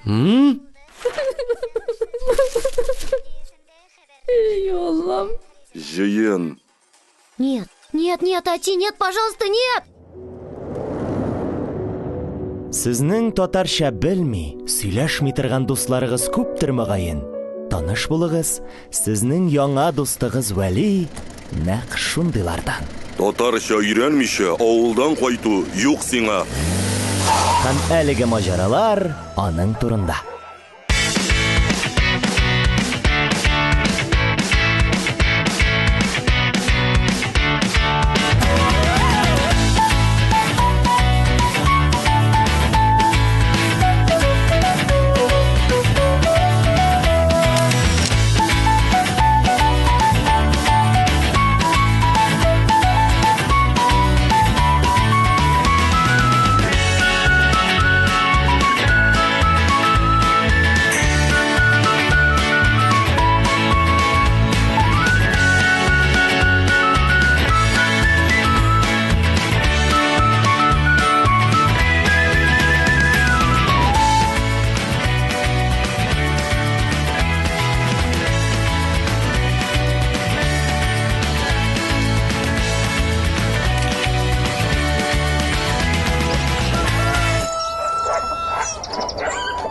М? Эй, Аллам. Җыен. Нет, нет, нет, әти, нет, пожалуйста, нет! Сезнең татарча белми, сөйләшми торган дусларыгыз күптер мөгаен. Таныш булыгыз, сезнең яңа дустыгыз Вәли нәкъ шундыйлардан. Татарча өйрәнмичә авылдан кайту юк сиңа. Һәм әлеге маҗаралар аның турында.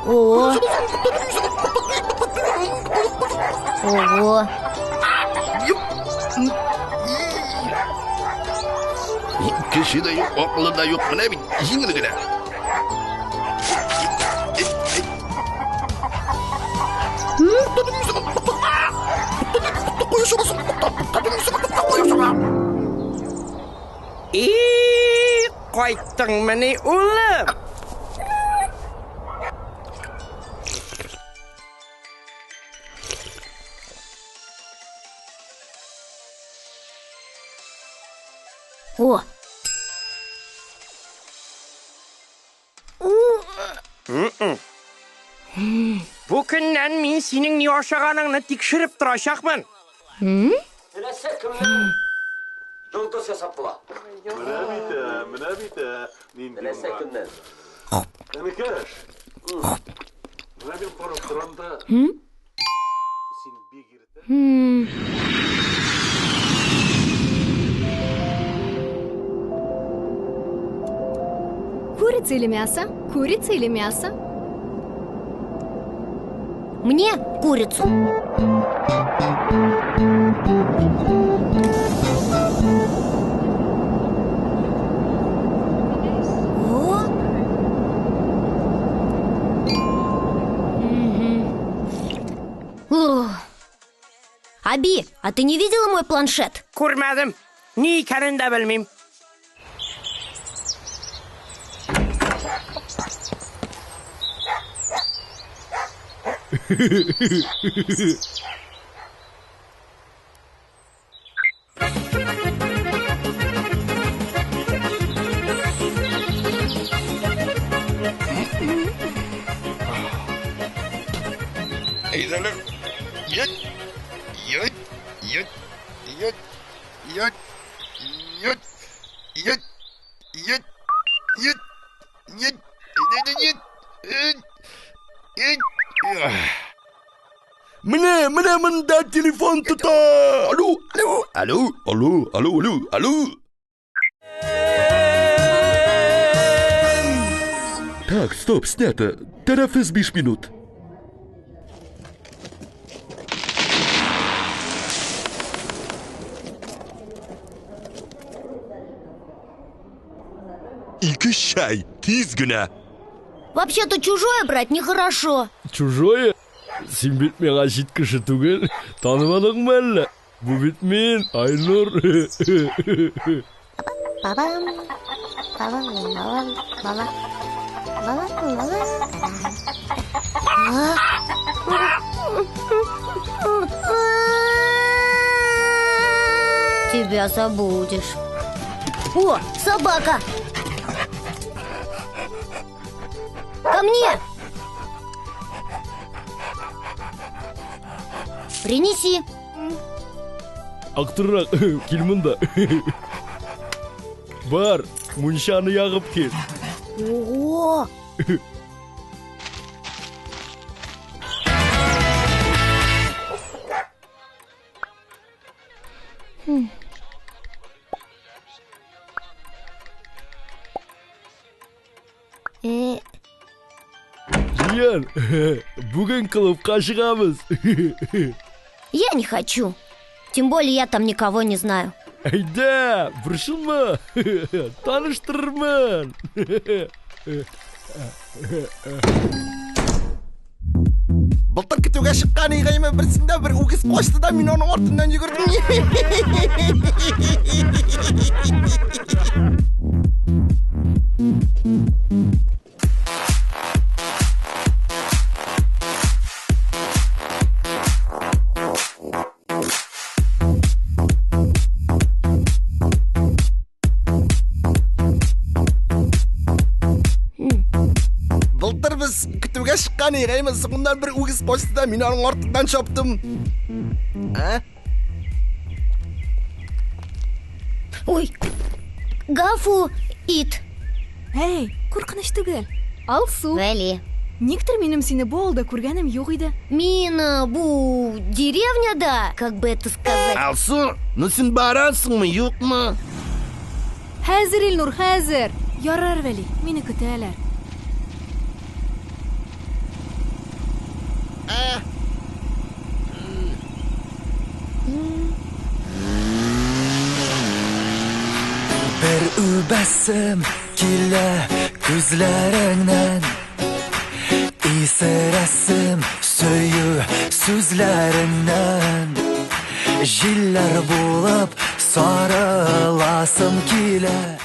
О! Ого! Кеше дә юк, акылы да юк. Менә бит җиңел генә. И, кайттыңмыни, улым? О! Бу көннән мин синең ни ашаганыңны тикшереп торачакмын. Теләсә кемнән йолдыз ясап була. Менә бит, ә, менә бит, ә, нинди Теләсә уңган. кемнән. Энекәш. Менә мин карап торам да. Син бик иртә. Курица или мясо? Курица или мясо? Мне курицу. О! О! Аби, а ты не видела мой планшет? Күрмәдем. Ни икәнен дә белмим. Әйдәле. Йөт. Йөт. Йөт. Йөт. Йөт. Йөт. Йөт. Йөт. Йөт. Йөт. Йөт. Йөт. Йөт. Менә, менә монда телефон тота. Алло, алло, алло, Алло, алло, алло, алло. Так, стоп, снято. Тәнәфес 5 минут. Ике чәй, тиз генә. Вообще-то чужое брать нехорошо. Чужое? Син бит миңа чит кеше түгел. Танымадыңмы әллә? Бу бит мин, Айнур. Бабам, бабам, бабам, баба, баба, баба. Тебя забудешь. О, собака! Ко мне! Принеси. Актырак, кил монда. Бар, мунчаны ягып кил. Ого! Җыен, бүген клубка чыгабыз. Я не хочу. Тем более я там никого не знаю. Әйдә, борчылма. Таныштырырмын. Былтыр көтүгә чыккан игәйме берсендә бер үгез качты да мин аның артыннан йөгердем. Былтыр без көтүгә чыккан игәйме соңыннан бер үгез качты да мин аның артыннан чаптым. Ә? Ой, гафу ит. Әй, куркыныч түгел. Алсу. Вәли. Никтер минем сине бу авылда күргәнем юк иде. Мин э, бу деревняда, как бы это сказать. Алсу, ну син барасыңмы, юкмы? Хәзер, Илнур, хәзер. Ярар, Вәли, мине көтәләр. Бер үбәсем килә күзләреңнән Исерәсем сөю сүзләреңнән Җилләр булып сарыласым килә.